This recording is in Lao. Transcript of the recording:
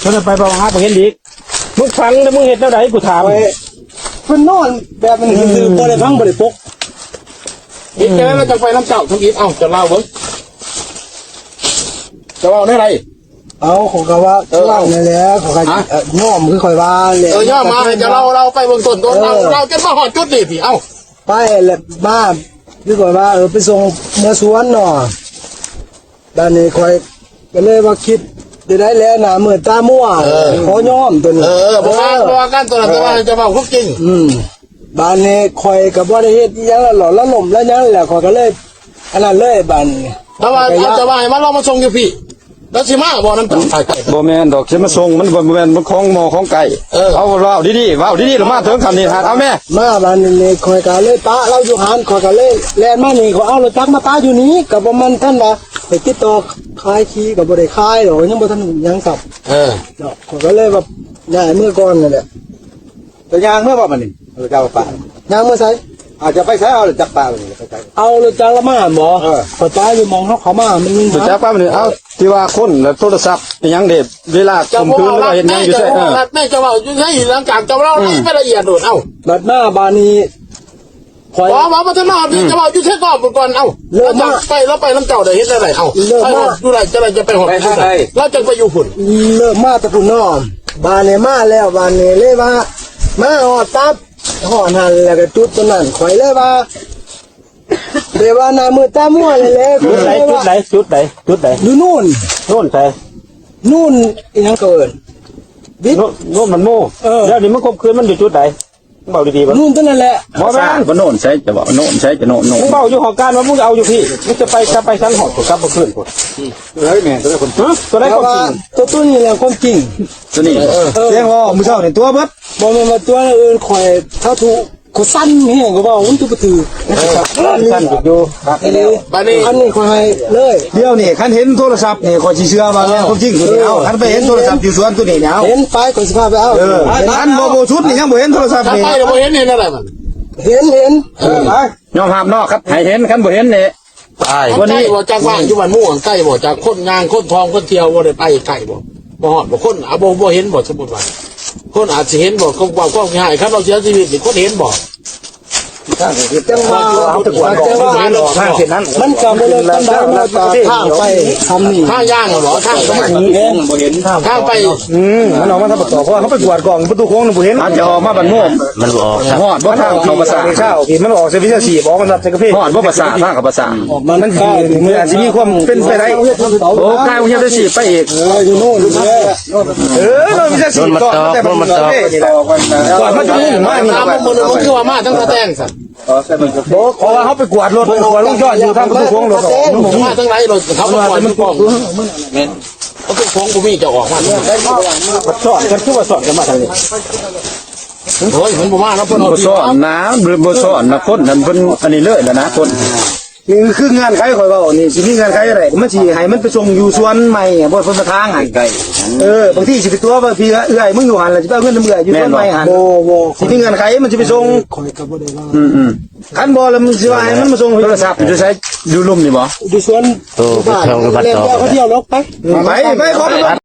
ມັນໄປເວົ້າຫາບໍ່ເຫັນອີກ. ມຶງຟັງແລ້ວມຶງເຮັດແນວໃດ ກູຖາມ. ເພິ່ນນອນແບບນັ້ນຊື່ໆ ບໍ່ໄດ້ຟັງບໍ່ໄດ້ປົກ. ເຮັດຈັ່ງໃດລະຈັ່ງໄປນຳເຈົ້າທຳອິດ? ເອົ້າ ເຈົ້າເລົ່າເບິ່ງ ເຈົ້າເວົ້າແນວໃດ? ເອົ້າ ຂ້ອຍກໍວ່າ ເອີ ເຈົ້ານັ້ນແຫຼະ ຂ້ອຍກໍ ຮະ? ເອີ ຍອມຄືຂ້ອຍວ່າແຫຼະ. ເອີ ຍອມມາໃຫ້ເຈົ້າເລົ່າ ເລົ່າໄປເບື້ອງຕົ້ນກ່ອນ. ເອີ ເລົ່າ ເອົາ ຈົນມາຮອດຈຸດນີ້ພີ້. ເອົ້າ ໄປແລ້ວມາ ຄືຂ້ອຍວ່າ ເອີ ໄປສົ່ງເມືອສວນເນາະ. ບາດນີ້ຂ້ອຍກໍເລີຍວ່າຄິດໄດ້ໃດແຫຼະ ໜ້າມືດຕາມົວ. ເອີ ຂໍຍອມຕົວນີ້. ເອີ ບໍ່ວ່າ ເອີ ບໍ່ວ່າກັນຕົວນັ້ນ ເອີ ແຕ່ວ່າຈະເວົ້າຄວາມຈິງ. ອືມ ບາດນີ້ຂ້ອຍກໍບໍ່ໄດ້ເຮັດອີ່ຫຍັງລະຫຼໍ່ລະຫຼົມລະຫຍັງແຫຼະ ຂ້ອຍກໍເລີຍອັນນັ້ນເລີຍບາດນີ້. ແຕ່ວ່າ ຂ້ອຍກໍຢາກ ເອົາ ຈະວ່າໃຫ້ມາ ລອງມາສົ່ງຢູ່ພີ້ ລາວຊິມາບໍ່ນຳເຈົ້າ? ບໍ່ແມ່ນດອກ ຊິມາສົ່ງ ມັນບໍ່ແມ່ນ ມັນຂອງໝໍຂອງໄກ່. ເອີ ເອົາ ເວົ້າດີໆ ເວົ້າດີໆ ລະມາເຖິງຂັ້ນນີ້ ເອົາແມ່. ມາບາດນີ້ຂ້ອຍກໍເລີຍປະລາວຢູ່ຫັ້ນ ຂ້ອຍກໍເລີຍແລ່ນມານີ້ ຂ້ອຍເອົາລົດຈັກມາປະຢູ່ນີ້ ກໍບໍ່ແມ່ນທັນວ່າ ໄປຕິດຕໍ່ຂາຍຂີ້ກໍບໍ່ໄດ້ຂາຍດອກ ຍັງບໍ່ທັນຫຍັງຊ້ຳ. ເອີ ເນາະ ຂ້ອຍກໍເລີຍວ່າຍ້າຍເມືອກ່ອນນັ້ນແຫຼະ. ເຈົ້າຍ່າງເມືອບໍ່ບັດນີ້? ເອີ ເຈົ້າປະ ຍ່າງເມືອໃສ? ອາດຈະໄປໃສ? ເອົາລົດຈັກປະບັດນີ້ ໄປໃສ? ເອົາລົດຈັກລະມາບໍ? ເອີ ຂ້ອຍປະຢູ່ໝ່ອງເຮົາເຂົ້າມາ ມັນມີລົດຈັກປະບັດນີ້. ເອົາ ທີ່ວ່າຄົນລະໂທລະສັບອີ່ຫຍັງເດ ເວລາຂົ່ມຂືນ ຫຼືວ່າເຮັດຫຍັງຢູ່ໃສ? ເອີ ແມ່ນເຈົ້າເວົ້າຢູ່ໃນຫຼັງຈາກເຈົ້າເລົ່າ ອືມ ລາຍລະອຽດໂລດ. ເອົ້າ ບັດມາບາດນີ້ ຂ້ອຍ ບໍ່ ບໍ່ ບໍ່ທັນຮອດນີ້ ອືມ ຈະເວົ້າຢູ່ເຊກອບພຸ້ນກ່ອນ. ເອົ້າ ເລີ່ມມາ ລາວໄປ ລາວໄປນຳເຈົ້າໄດ້ເຮັດແນວໃດ? ເອົ້າ ເລີ່ມມາ ລາວຢູ່ໄດ້ ຈະໄດ້ຈະໄປຮອດ ໄປທາງໃດ? ລາວຈັ່ງໄປຢູ່ພຸ້ນ. ເລີ່ມມາແຕ່ພຸ້ນເນາະ ບາດນີ້ມາແລ້ວ ບາດນີ້ເລີຍວ່າ ມາຮອດຕັດ ຮອດຫັ້ນ ແລ້ວກໍຈຸດຕົວນັ້ນ ຂ້ອຍເລີຍວ່າ ແຕ່ວ່າໜ້າມືດຕາມົວແຫຼະ ຈຸດໃດ? ຈຸດໃດ? ຈຸດໃດ? ຢູ່ໂນ່ນ ໂນ່ນໃສ? ໂນ່ນອີ່ຫຍັງກໍເອີ້ນ ບິດ ໂນ່ນ ໂນ່ນມັນໂມ. ເອີ ແລ້ວນີ້ມັນຂົ່ມຂືນມັນຢູ່ຈຸດໃດ? ເວົ້າດີໆ ເບິ່ງ ໂນ່ນຕົວນັ້ນແຫຼະ. ບໍ່ແມ່ນ ບໍ່ໂນ່ນໃສ ຈະເວົ້າໂນ່ນໃສ ຈະໂນ່ນ ໂນ່ນ ມຶງເວົ້າຢູ່ຫ້ອງການວ່າມຶງຈະເອົາຢູ່ພີ້ ມຶງຈະໄປ ຈະໄປສັນຫອດ ກັບບໍ່ຄືນພຸ້ນ. ອືມ ຕົວໃດແມ່ນ ຕົວໃດຄວາມຈິງ? ຮະ? ຕົວໃດຄວາມຈິງ? ຕົວນີ້ແຫຼະຄວາມຈິງ ຕົວນີ້. ເອີ ເອີ ສຽງເວົ້າມື້ເຊົ້ານີ້ຕົວະເບິດ. ບໍ່ແມ່ນວ່າຕົວະ ເອີ້ນຂ້ອຍ ຖ້າຖືກ ຂ້ອຍສັ່ນແຮງ ຂ້ອຍເວົ້າມັນຄືບໍ່ຖືກ. ເອີ ສັ່ນຢູ່. ບາດນີ້ ອັນນີ້ຂ້ອຍໃຫ້ເລີຍ ດຽວນີ້ຄັນເຫັນໂທລະສັບນີ້ ຂ້ອຍຊິເຊື່ອວ່າແມ່ນຄວາມຈິງ. ເອີ ເອົາ ຄັນໄປເຫັນໂທລະສັບຢູ່ສວນຕົວນີ້ແລ້ວ ເຫັນໄປ ຂ້ອຍຊິພາໄປເອົາ. ເອີ ຄັນບໍ່ ບໍ່ຊຸດນີ້ຍັງບໍ່ເຫັນໂທລະສັບນີ້ ຄັນໄປແລ້ວບໍ່ເຫັນ ເຫັນແນວໃດບັດ? ເຫັນ ເຫັນ. ເອີ ໄປ ຍອມຮັບເນາະ ຄັນໃຫ້ເຫັນ ຄັນບໍ່ເຫັນນີ້ ຕາຍ. ໄກບໍ່ ຈາກບ້ານຢູ່ບ້ານໝູ່ ໄກບໍ່ ຈາກຄົນຍ່າງ ຄົນທ່ອງ ຄົນທ່ຽວ ບໍ່ໄດ້ໄປ ໄກບໍ່? ບໍ່ຮອດບໍ່? ຄົນ ອາ ບໍ່ ບໍ່ເຫັນບໍ່? ສົມມຸດວ່າ ຄົນອາດຊິເຫັນບໍ່? ຄວາມ ຄວາມ ຄວາມຂີ້ຮ້າຍ ຄັນເຮົາເສຍຊີວິດນີ້ ຄົນເຫັນບໍ່? ຈັ່ງວ່າ ເຮົາໄປກວດ ເຮົາໄປກວດ ເຮົາເຫັນ ທາງເສັ້ນນັ້ນ ມັນກໍບໍ່ເລີກກັນດາຍ ມາຈາກທາງໄປທຳນີ້ ທາງຍ່າງບໍ? ທາງໄປ ທາງໄປ ອືມ ມັນອອກມາທາງປະຕູ ເພາະວ່າເຮົາໄປກວດກ້ອງປະຕູໂຄ້ງນີ້ບໍ່ເຫັນ ອາດຈະອອກມາບ້ານໂມ. ມັນບໍ່ອອກ ຮອດບໍ່ທາງເຂົ້າປາສາດ? ເຊົ້າທີ່ມັນອອກໃສ່ວິຊາຊີບ ອອກມາຮັບໃສ່ກາເຟ ຮອດບໍ່ປາສາດ ທາງເຂົ້າປາສາດ? ມັນກໍອາດຊິມີຄວາມເປັນໄປໄດ້. ໂອ້ ກາຍວົງເທບໄປອີກ ເອີ ຢູ່ໂນ່ນ ເອີ ເອີ ວິຊາຊີບ ຕອກມາແຕ່ບ້ານໂມນີ້ແຫຼະ ຕອກມາຈົນງຸ້ມມານີ້. ມື້ນັ້ນມັນຄືວ່າມາທາງທ່າແຕງຊັ້ນ? ບໍ່ ເພາະວ່າເຮົາໄປກວດລົດ ໄປກວດວົງຈອນຢູ່ທາງປະຕູໂຄ້ງລົດອອກ ມາທາງໃດລົດ ເຂົາໄປກວດຢູ່ກ້ອງ ແມ່ນ ປະຕູໂຄ້ງບໍ່ມີ ເຈົ້າອອກມາ ສອດກັນ ຄືວ່າສອດກັນມາທາງນີ້. ໂອ້ຍ ມັນບໍ່ມານຳເພິ່ນ ບໍ່ສອນນະ ບໍ່ສອນນະ ຄົນນັ້ນເພິ່ນອັນນີ້ເລີຍລະນະ ຄົນ ນີ້ຄືເງື່ອນໄຂຂ້ອຍເວົ້ານີ້ ຊິມີເງື່ອນໄຂໃດ ມັນຊິໃຫ້ມັນໄປສົ່ງຢູ່ສວນໃໝ່ ບໍ່ ເພິ່ນມາທາງຫັ້ນ ເອີ ບາງທີຊິໄປຕົວະວ່າ ພີ່ເອື້ອຍ ມຶງຢູ່ຫັ້ນລະ ຊິໄປເອົາເງິນນຳເອື້ອຍຢູ່ສວນໃໝ່ຫັ້ນ ບໍ່ ບໍ່ ຊິມີເງື່ອນໄຂ ມັນຊິໄປສົ່ງ ຂ້ອຍກໍບໍ່ໄດ້ວ່າ ອືມໆ ຄັນບໍ່ລະ ມັນຊິວ່າໃຫ້ມັນມາສົ່ງໂທລະສັບ ຢູ່ໃສ? ຢູ່ລຸ່ມນີ້ບໍ? ຢູ່ສວນ ໂອ້ ໄປເທົ່າກັບວັດດອກ ແລ້ວເຂົາດຽວລອກໄປ ໄປ ໄປ ຂໍໄປ